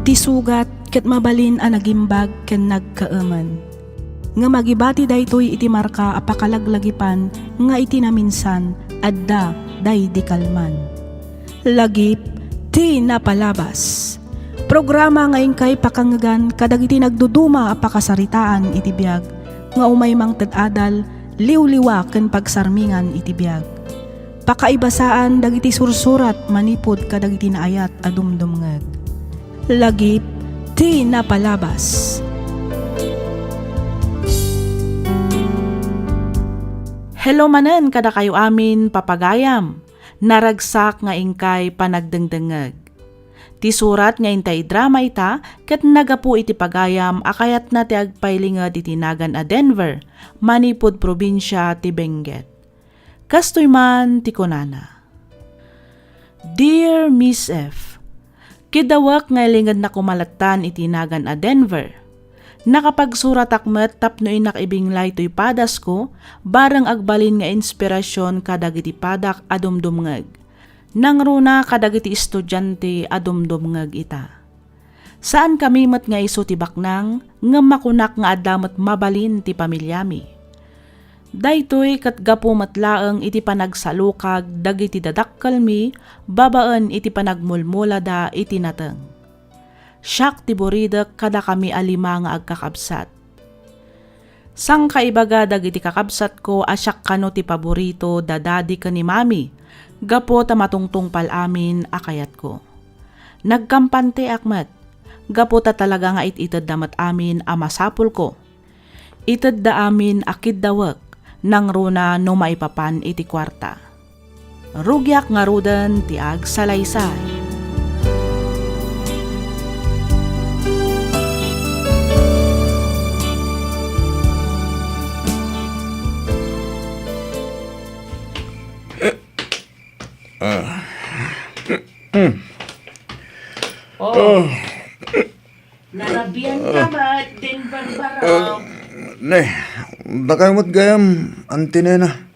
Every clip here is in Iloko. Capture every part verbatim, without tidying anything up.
Ti sugat ket mabalin a nagimbag ken nagkaemen. Ngem agibati daytoy iti marka a pakalaglagipan nga iti naminsan, adda daydi kalman. Lagip ti napalabas. Programa nga inkay pakangegan kadagiti nagduduma a pakasaritaan iti biag nga umay mangted adal, liwliwa ken pagsarmingan iti biag. Pakaibasaan dagiti sursurat manipud kadagiti naayat a dumdumngeg. Lagip ti napalabas. Hello manen kadakayo amin, papagayam. Naragsak nga inkay panagdengdengngeg. Ti surat nga intay drama ita ket nagapu iti pagayam a kayatna ti agpailinged iti nagan a Denver, manipud probinsia ti Benguet. Kastoy man ti kunana, "Dear Miss F, kiddawek nga ilingednak koma lattan iti nagan a Denver. Nakapagsuratak met tapno innak ibinglay toy padasko, bareng agbalin nga inspirasion kadagiti padak a dumdumngeg. Nangruna kadagiti estudiante a dumdumngeg ita. Saankami met nga isu ti baknang, ngem makunak nga adda met mabalin ti pamiliami. Daytoy ket gapu met laeng iti panagsalukag dagiti dadakkelmi babaen iti panagmulmulada iti nateng. Siak ti buridek kadakami a lima nga agkakabsat. Sangkaibaga dagiti kakabsatko a siak kano ti paborito da Daddy ken ni Mami, gapu ta matungtungpal amin a kayatko. Nagkampanteak met, gapu ta talaga nga it-itedda met amin a masapulko. Itedda amin a kiddawek, nangruna no maipapan iti kuarta. Rugiak ngaruden ti agsalaysay." Ah. Oh. Oh. Narabian ka met, Denver Barok. Ah, ne, dakayo met gayam, Auntie Nena.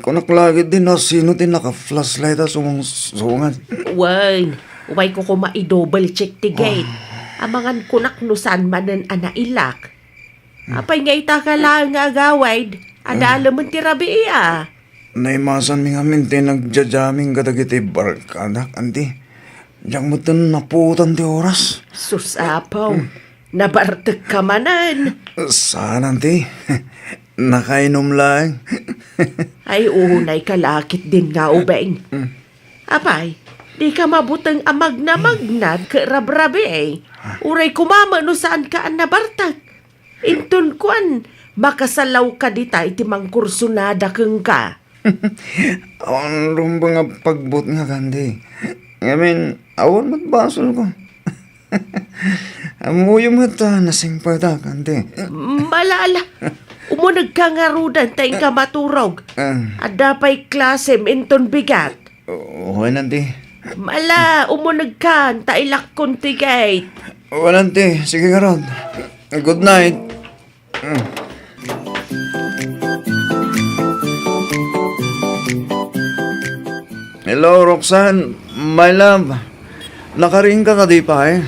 Kunak la ketdi no sino ti naka-flashlight a sumungsungad. Wen, umayko koma i-double check ti gate. Ah. Amangan kunak no saan manen a nailak. Hmm. Apay nga ita ka laeng nga agawid? Adda Ah. laeng ti rabii a. Naimasanmi ngamin ti nagja-jamming kadagiti barkadak, Auntie. Diak metten napuotan ti oras. Sus, Apo. Hmm. Nabartek ka manen. Saan, Auntie. Nakainom laeng. Ay, unay ka la ketdin nga ubing. Hmm. Apay, di ka mabuteng a magnamagnad ket rabrabii. Uray koma met no saan ka a nabartek. Inton kuan, makasalawka dita iti mangkursunada kenka. Awan rumbeng a pagbutngak, Auntie. Ngamin, awan met basolko. Ammoyo met a nasingpetak, Auntie. Ala, ala. Umunegka ngaruden ta inka maturog. Ah. Adda pay klasem inton bigat. Wen, Auntie. Ala, umunegkan, ta ilakkon ti gate. Wen, Auntie. Sige ngarud. Good night. Hello, Roxanne, my love. Nakariingka kadi pay?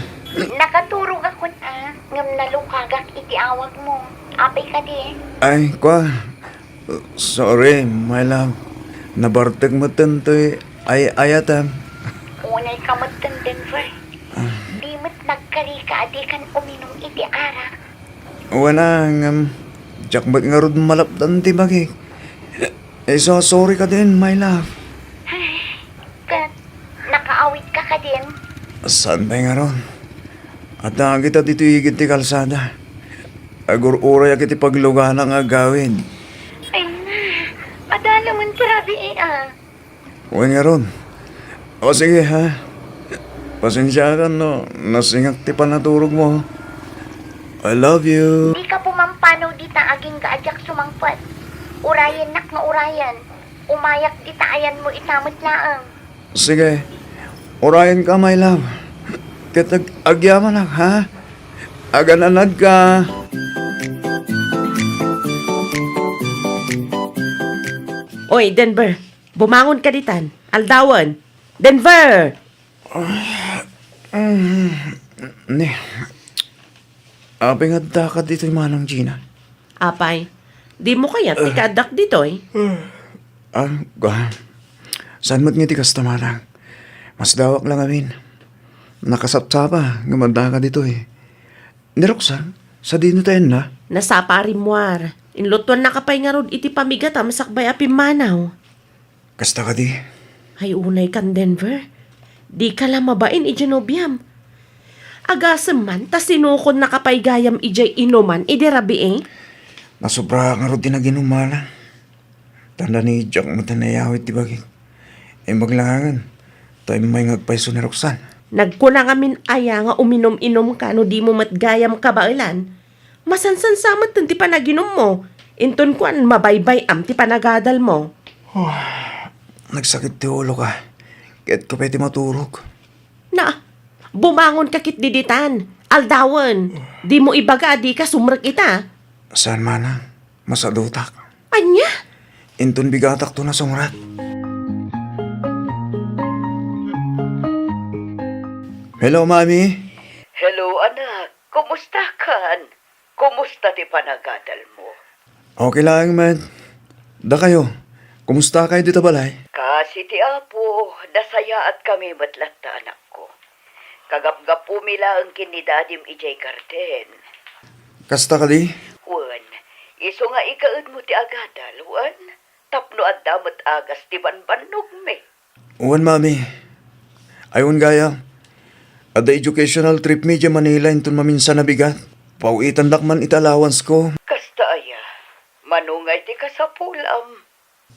Nakaturogakon a, ngem nalukagak iti awagmo. Apay kadi? Ay, kua. Sorry, my love. Nabartek metten toy ay-ayatem. Unay ka metten, Denver. Ah. Di met nagkarika a dikan uminum iti arak. Wen a, ngem diak met ngarud malapdan ti bagik. Isu a sorry kadin, my love. Ay, ket nakaawidka kadin? Saan pay ngarud? Adda kita ditoy igid ti kalsada. Agur-urayak iti pagluganak nga agawid. Ay na, adda laeng ti rabii a. Wen ngarud. O sige, ha? Pasensiakan no nasingak ti panaturogmo. I love you. Dika pumampanaw dita agingga a diak sumangpet. Urayennak nga urayen. Umayak dita ayanmo ita met laeng. Sige. Urayenka, my love. Ket ag-, agyamanak, ha? Agananadka. Oy, Denver, bumangonka ditan. Aldawen. Denver! Ni, apay nga addaka ditoy, Manang Gina? Apay, dimo kayat ti kaaddak ditoy? Ah, ga-, saan met nga ti kasta, Manang? Masdawak la ngamin. Nakasapsapa nga addaka ditoy. Ni Roxanne, sadino ti ayanna? Nasapa a rimmuar. Inlutuannaka pay ngarud iti pamigatam sakbay a pimmanaw. Kasta kadi? Ay, unaykan, Denver. Dika la mabain idiay nobiam. Agasem man ta sinukonnaka pay gayam idiay inuman idi rabii. Nasobraak ngarud ti naginum, Manang. Tanda ni Jack met a nayawid ti bagik. Imbag laengen, ta immay nga agpayso ni Roxanne. Nagkuna ngamin aya nga uminum-inumka no dimo met gayam kabaelan? Masansansa metten ti panaginummo. Inton kuan, mabaybay-am ti panagadalmo. Nagsakit ti uloka. Kayatko pay ti maturog. Na, bumangonka ketdi ditan. Aldawen, dimo ibaga a dika sumrek ita. Saan, Manang? Masadutak. Ania? Inton bigatakto a sumrek. Hello, Mami. Hello, anak. Kumustakan? Kumusta ti panagadalmo? Okay laeng met. Dakayo, kumusta kayo dita balay? Kaasi ti Apo, nasayaatkami met latta, anakko. Kagapgapumi laeng ken ni Dadim idiay garden. Kasta kadi? Wen, isu nga ikaedmo ti agadal, wen, tapno adda met agas ti bambannogmi. Wen, Mami. Ay, wen gayam, adda educational trip mi idiay Manila inton maminsan a bigat. Paw-itandak man iti allowance ko. Kasta aya? Mano ngay ti kasapulam?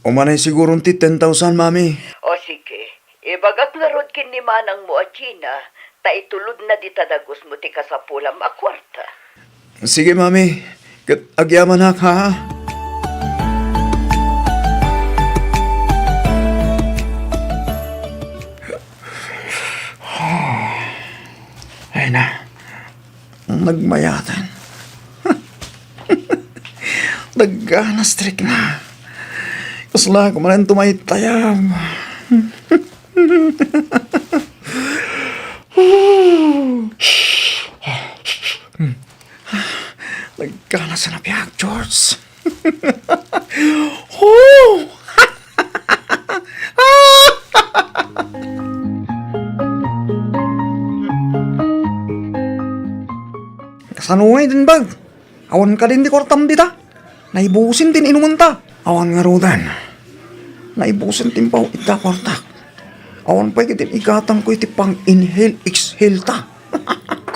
Umanay siguron ti ten thousand, Mami. O sige, ibagak ngarud ken ni manangmo a Gina, ta itulodna dita dagusmo ti kasapulam a kuarta. Sige, Mami. Ket agyamanak, ha? Ay na, nagmayaten. Nagganas ti rikna. Kasla ko manen tumaytayab. Nagkana sa napiag, George. Oh! Kasano nga iti bag? Awan kadin ti kuartam dita? Naibusin ti inumenta. Awan ngaruden. Naibusin ti impaw ita kuartak. Awan pay ket igatangko iti pang-inhale, exhale ta.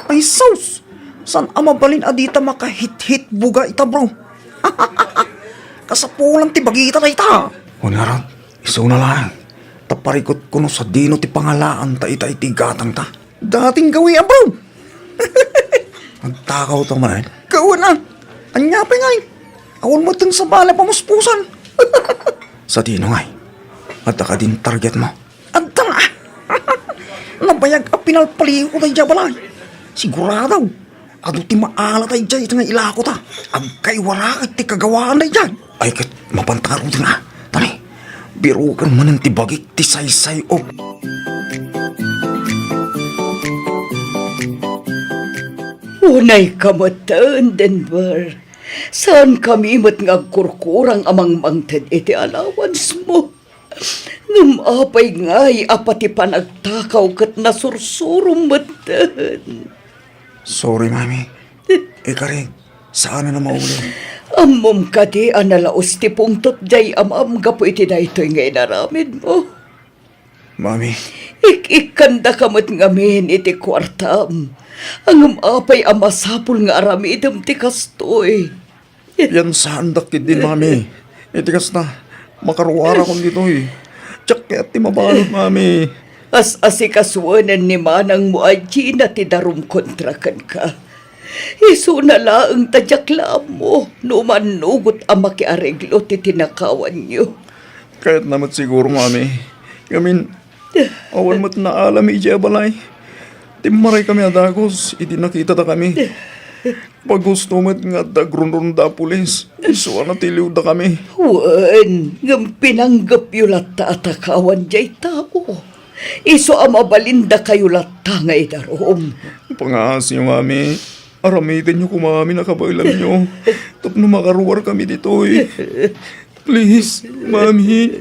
Ay sus! Saan a mabalin a dita makahithit buga ita, bro? Kasapulan ti bagita dayta. Wen ngarud, isuna laeng. Ta parikutko no sadino ti pangalaanta ita iti gatangta. Dating gawi a, bro. Agtakaw ta manen. Kawan a. Ania pay ngay? Awan met ten sabali pamuspusan. Sadino ngay? Adda kadin target mo? Adda. Nabayag a pinalpaliw ko daydiay balay. Sigurado. Adu ti maala daydiay iti nga ilako ta. Agkaiwara iti kagawaan daydiay. Ay, ket mapanta ngaruden a. Tani, biroken manen ti bagik ti saysay-ok. Unay ka metten, Denver. Saan kami met nga agkurkurang a mangmangted iti allowance mo. Ngem apay ngay a pati panagtakaw ket nasursurom metten? Sorry, Mami. Ikarik, saan a maulo. Ammom kadi a nalaus ti pungtot diay amam gapu iti daytoy nga inaramidmo? Mami. Ik-ikkandaka met ngamin iti kuartam. Ngem apay a masapul nga aramidem ti kastoy? Piansaandak ketdi, Mami. Iti kasta, makaruarakon ditoy. Diak kayat ti mabalud, Mami. As-asikasuenen ni manangmo a Gina ti darum kontra kenka. Isuna laeng ta diak la ammo no mannugot a makiareglo ti tinakawanyo. Kayatna met siguro, Mami. Ngamin, awan met naalam idiay balay. Timmaray kami a dagus idi nakitada kami. Pagusto met nga adda agrunrunda a pulis. Isu a natiliwda kami. Wen, ngem pinanggepyo latta a takawan diay tao. Isu a mabalindakayo latta nga idarum. Pangaasiyo, Mami. Aramidenyo koma amin a kabaelanyo tapno makaruarkami ditoy. Please, Mami.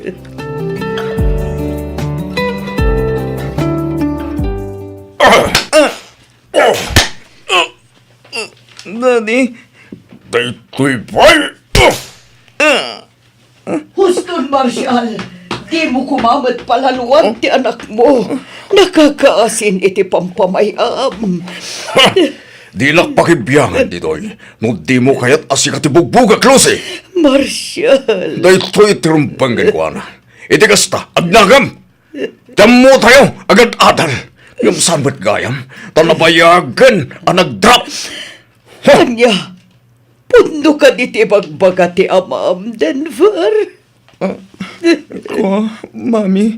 Daddy. Daytoy pay. Huston, Marshall, dimo koma met palaluan ti anakmo. Nakakaasin iti pampamay-am. Ha! Dinak pakibiangan ditoy no dimo kayat a sika ti bugbugak, Lucy. Marshall. Daytoy ti rumbeng kenkuana. Iti kasta, agnagam. Ti ammotayo, agad-adal. Ngem saan met gayam, ta nabayagen a nagdrop. Ha! Ania, pudno kadi ti ibagbaga ti amam, Denver? Ah, kua, Mami.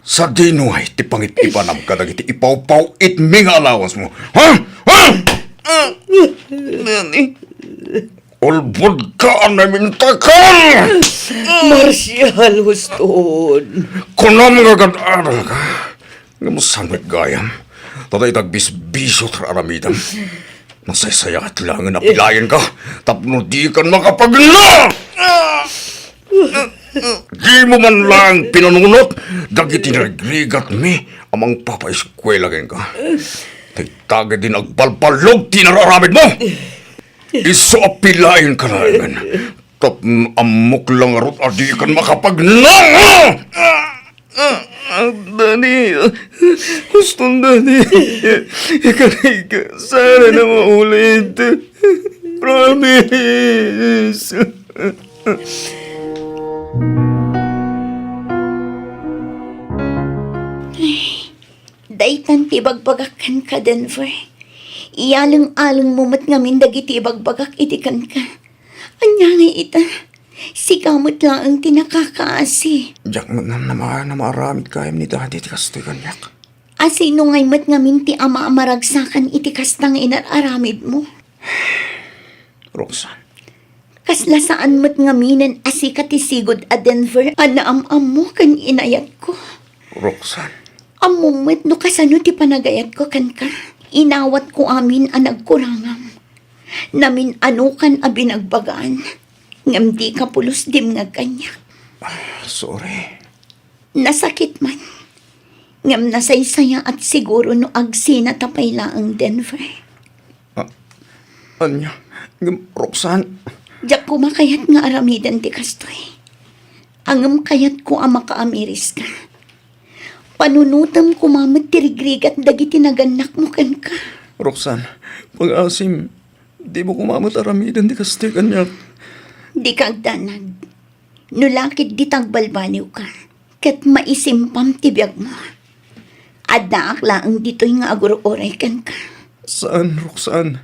Sadino ngay ti pangit-ipanam kadagiti ipawpaw-itmi nga allowance mo? Ha? Ha? Ah, Mami. Ulbodka a namintakal! Marshall, huston. Kunam nga agad-adalka. Ngem saan met gayam? Ta dayta agbisbisio ti aramidem. Nasaysayaat laengen a pilaenka tapno dikan makapagna! Dimo man laeng pinanunot dagiti narigrigatmi a mangpapaeskuela kenka. Dayta ketdi nagbalballog ti inararamidmo. Isu a pilaenka laengen tapno ammok la ngarud a dikan makapagna! Ah, ah, Daddy, huston, Daddy. Ikarigka, saan a maulit. Promise. Daytan ti ibagbagak kenka, Denver. Iyaleng-alengmo met ngamin dagiti ibagbagak idi kenka. Ania ngay ita? Sika met laeng ti nakakaasi. Diak met ngem namaaram a maaramid gayam ni Daddy ti kastoy kaniak. A sino ngay met ngamin ti ama a maragsakan iti kasta nga inar-aramidmo? Roxanne. Kasla saan met ngaminen a sika ti sigud a Denver a naam-ammo ken inayatko. Roxanne. Ammom met no kasano ti panagayatko kenka. Inawatko amin a nagkurangam. Namin-anokan a binagbagaan, ngem dika pulos dimngeg kaniak. Ah, sorry. Nasakit man, ngem nasaysayaat siguro no agsinata pay laeng, Denver. Ah, ania? Ngem, Roxanne. Diak koma kayat nga aramiden ti kastoy. Ngem kayatko a makaamiriska. Panunotem koma met ti rigrigat dagiti nagannakmo kenka. Roxanne, pangaasim, dimo koma met aramiden ti kastoy kaniak. Dika agdanag. No la ketdi ta agbalbaliwka, ket maisimpam ti biagmo. Addaak laeng ditoy nga agur-uray kenka. Saan, Roxanne.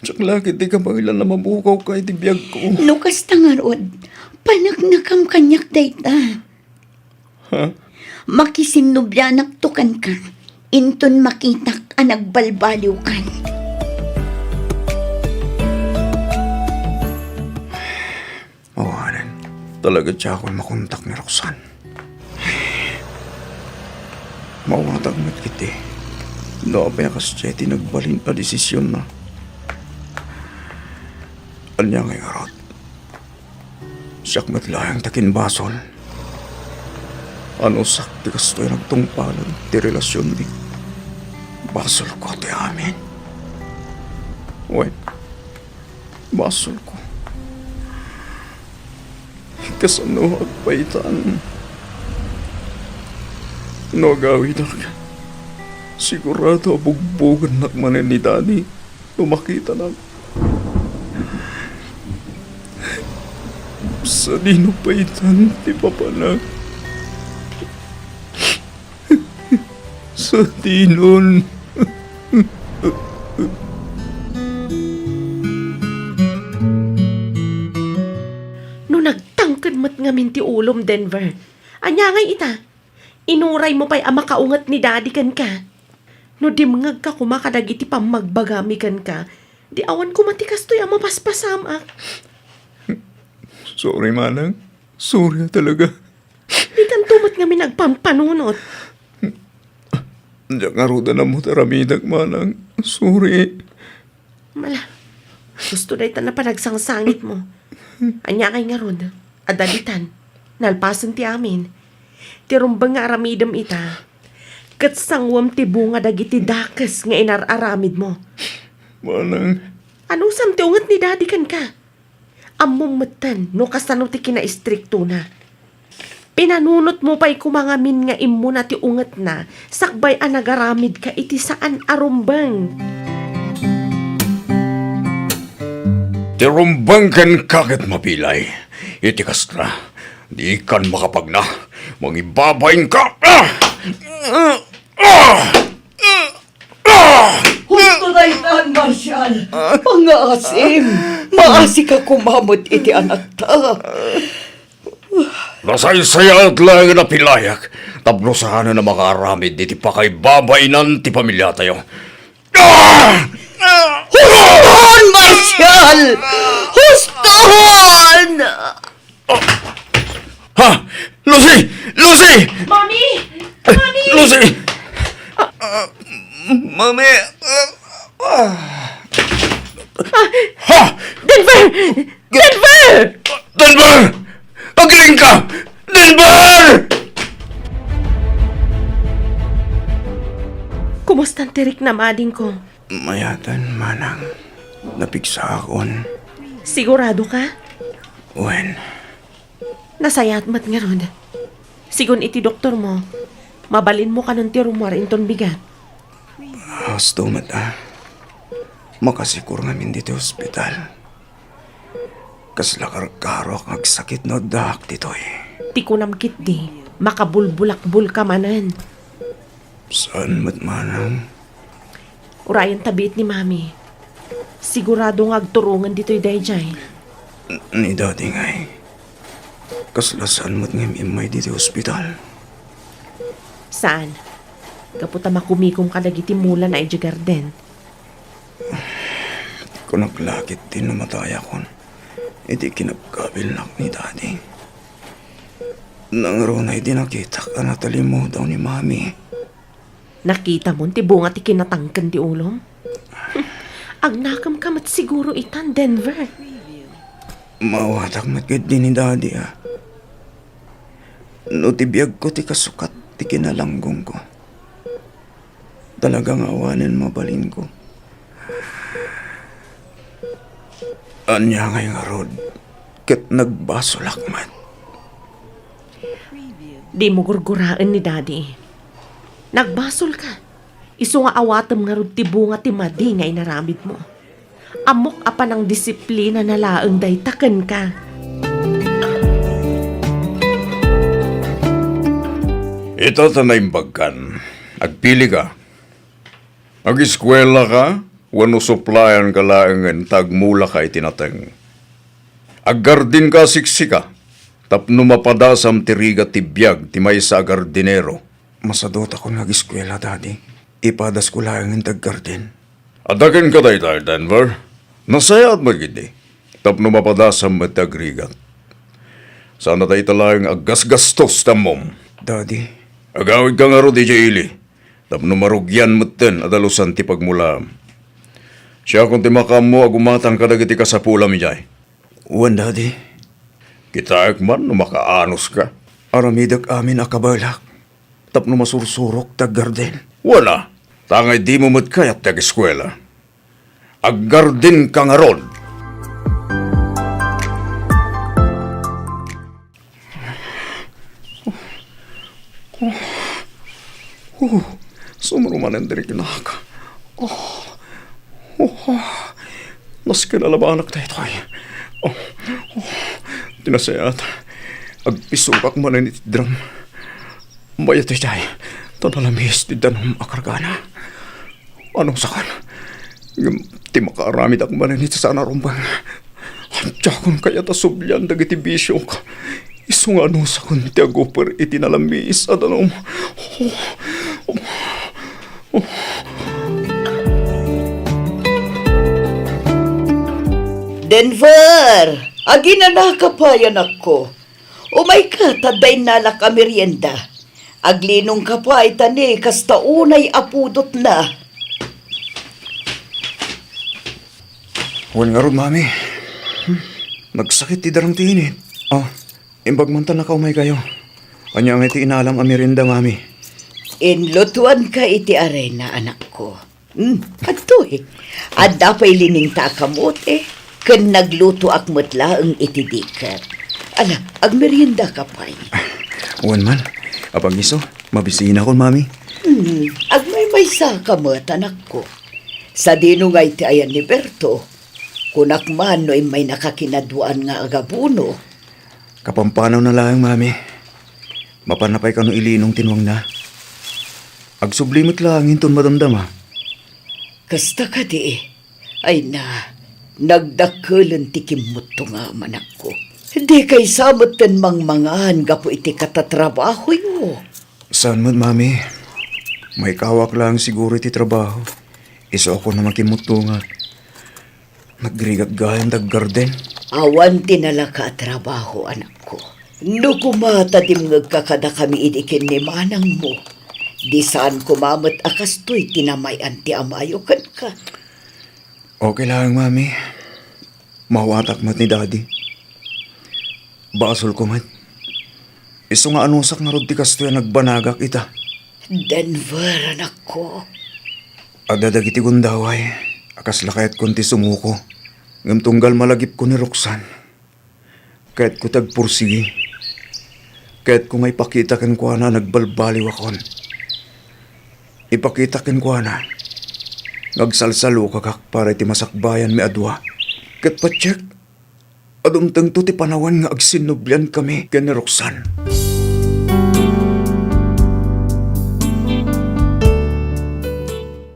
Diak la ketdi kabaelan a mabukawka iti biagko. No kasta ngarud, paneknekam kaniak dayta. Ha? Makisinnublianakto kenka, inton makitak a nagbalbaliwkan. Awanen, talaga diakon makontak ni Roxanne. Mawatag met iti no apay a kasdiay ti nagbalin a desisionna. Ania ngay ngarud? Siak met laeng ti akinbasol. Anusak ti kastoy a nagtungpalen ti relasionmi. Basolko ti amin. Wen, basolko. Kasano agpaytan? No agawidak, sigurado a bugbogennak manen ni Daddy no makitanak. Sadino paytan ti papanak? Sadinon. No nagtangked met ngamin ti ulom, Denver, ania ngay ita? Inuraymo pay a makaunget ni Daddy kenka. No dimngegka koma kadagiti pammagbagami kenka, di awan koma ti kastoy a mapaspasamak. Sorry, manang. Sorry talaga. Dikanto met ngamin agpampanunot. Diak ngarud a nammo ti aramidek, manang. Sorry. Mala, gusto dayta napanagsangit mo. Ania kay ngarud? Adda ditan. Nalpasen ti amin. Ti rumbeng nga aramidem ita, ket sanguem ti bunga dagiti dakes nga inar-aramid mo. Manang. Anusam ti unget ni Daddy kenka? Ammom metten no kasano ti kinaistriktona. Pinanunotmo pay koma ngamin nga immuna ti ungetna sakbay a nagaramidka iti saan a rumbeng. Ti rumbeng kenka ket mabilay. Iti kasta, dikan makapagna. Mangibabainka. Ah! Ah! Ah! Ah! Husto daytan, Marshall. Pangngaasim. Maasika koma met iti anakta. Nasaysayaat laeng a pilayak tapno saanen a makaaramid iti pakaibabainan ti pamiliatayo. Ah! Huston, Marshall! Huston! Ha? Lucy! Lucy! Mami! Mami! Lucy! Ah, Mami! Ah, ah. Ah, Ha? Denver! Denver! Denver! Agiling ka! Denver! Kumusta ti riknam, adingko? Mayatan, manang. Napigsaakon. Sigurado ka? Wen. Nasayaat met ngarud. Sigun iti doktor mo, mabalinmo kanon ti rummuar inton bigat. Husto met a. Makasikor ngamin ditoy ospital. Kasla karkaroak nga agsakit no addaak ditoy. Ti kunam ketdi, makabulbulakbol ka manen. Saan met manang? Urayen ta biit ni Mami. Sigurado nga agturongen ditoy daydiay. Ni Daddy ngay. Kasla saan met nga immay ditoy ospital? Saan? Gapu ta makumikom kadagiti mulana idiay garden. Kunak la ketdi no matayakon iti kinabkabilnak ni Daddy. Nangruna idi nakitak a natalimudaw ni Mami. Nakitamon ti bunga ti kinatangken ti ulom? Agnakemka met siguro itan, Denver. Maawatak met ketdi ni Daddy a. No ti biagko ti kasukat ti kinalanggongko. Talaga nga awanen mabalinko. Ania ngay ngarud, ket nagbasolak met. Dimo gurguraen ni Daddy. Nagbasolka. Isu nga awatem ngarud ti bunga ti madi nga inaramidmo. Ammok a panangdisiplinana laeng dayta kenka. Ita ta naimbagkan. Agpilika. Ageskuelaka wenno suplayanka laengen ta agmulaka iti nateng. Aggardinka a siksika tapno mapadasam ti rigat ti biag ti maysa a gardinero. Masadutakon nga ageskuela, Daddy. Ipadasko laengen ti aggarden. Adda kenka dayta, Denver. Nasayaat met ketdi. Tapno mapadasam met ti agrigat. Saan a dayta laeng aggasgastos ti ammom. Daddy. Agawidka ngarud idiay ili. Tapno marugian metten a dalusan ti pagmulaam. Siakon ti makaammo a gumatang kadagiti kasapulam idiay. Wen, Daddy. Kitaek man no makaanoska. Aramidek amin a kabaelak tapno masursurok ti aggarden. Wen a, ta ngay dimo met kayat ti ageskuela. Aggardenka ngarud. Oh, sumro manen ti riknak. Oh, oh, nasken a labanak daytoy. Oh, oh, ti nasayaat, agpisukak manen iti drum. Mayat idiay, ta nalamis ti danum a kargana. Anusakon, ngem ti makaaramidak manen iti saan a rumbeng. Diakon kayat a sublian dagiti bisiok. Isu nga anusakon ti aguper iti nalamis a danum. Denver! Aginanaka pay, anakko. Umayka, ta adda innalak a merienda. Aglinongka pay ta ni kasta unay a pudotna. Wen ngarud, Mami. Hmm. Nagsakit ti darang ti init. Oh, imbag man ta nakaumaykayo. Ania ngay ti inalam a merienda, Mami? Inlutuanka iti arena, anakko. Hmm, adtoy. Adda pay liningta a kamote, ken naglutoak met laeng iti diket. Ala, agmeriendaka pay. Wen man, apag isu, mabisinakon, Mami. Hmm, agmaymaysaka met, anakko. Sadino ngay ti ayan ni Berto? Kunak man no immaynakinadwaanna a agabuno. Kapampanawna laeng, Mami. Mapanna pay kano ilinong ti nuangna. Agsubli met laeng inton madamdama. Kasta kadi, ay na, nagdakkelen ti kimmuttongam, anakko. Dikay sa metten mangmangan gapu iti katatrabahoyo. Saan met, Mami. Maikawak laeng siguro iti trabaho. Isu a kunam a kimmuttongak. Nagrigak gayam ti aggarden. Awan ti nalaka a trabaho, anakko. No koma ta dimngegka kadakami idi ken ni manangmo, di saan koma met a kastoy ti namay-an ti amayo kenka. Okay laeng, Mami. Mawatak met ni Daddy. Basolko met. Isu nga anusak ngarud ti kastoy a nagbanagak ita. Denver, anakko. Adda dagiti gundaway a kasla kayatkon ti sumuko. Ngem tunggal malagipko ni Roxanne, kayatko ti agpursigi. Kayatko nga ipakita kenkuana a nagbalbaliwakon. Ipakita kenkuana nga agsalsalukagak para iti masakbayanmi a dua. Ket patiek, dumtengto ti panawen nga agsinnubliankami ken ni Roxanne.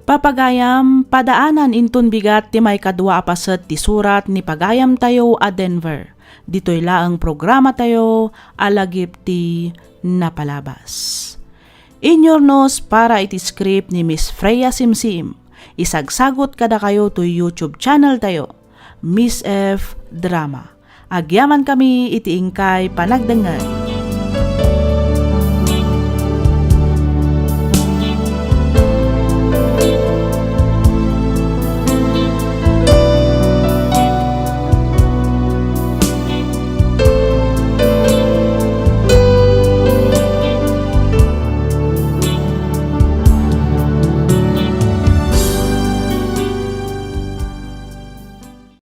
Papagayam, padaanan inton bigat ti maikadua a paset ti surat ni pagayamtayo a Denver. Ditoy laeng programatayo a Lagip ti Napalabas. Inyurnos para iti script ni Miss Freya Simsim. Isagsagut kadakayo toy YouTube channel tayo, Miss F Drama. Agyamankami iti inkay panagdengngeg.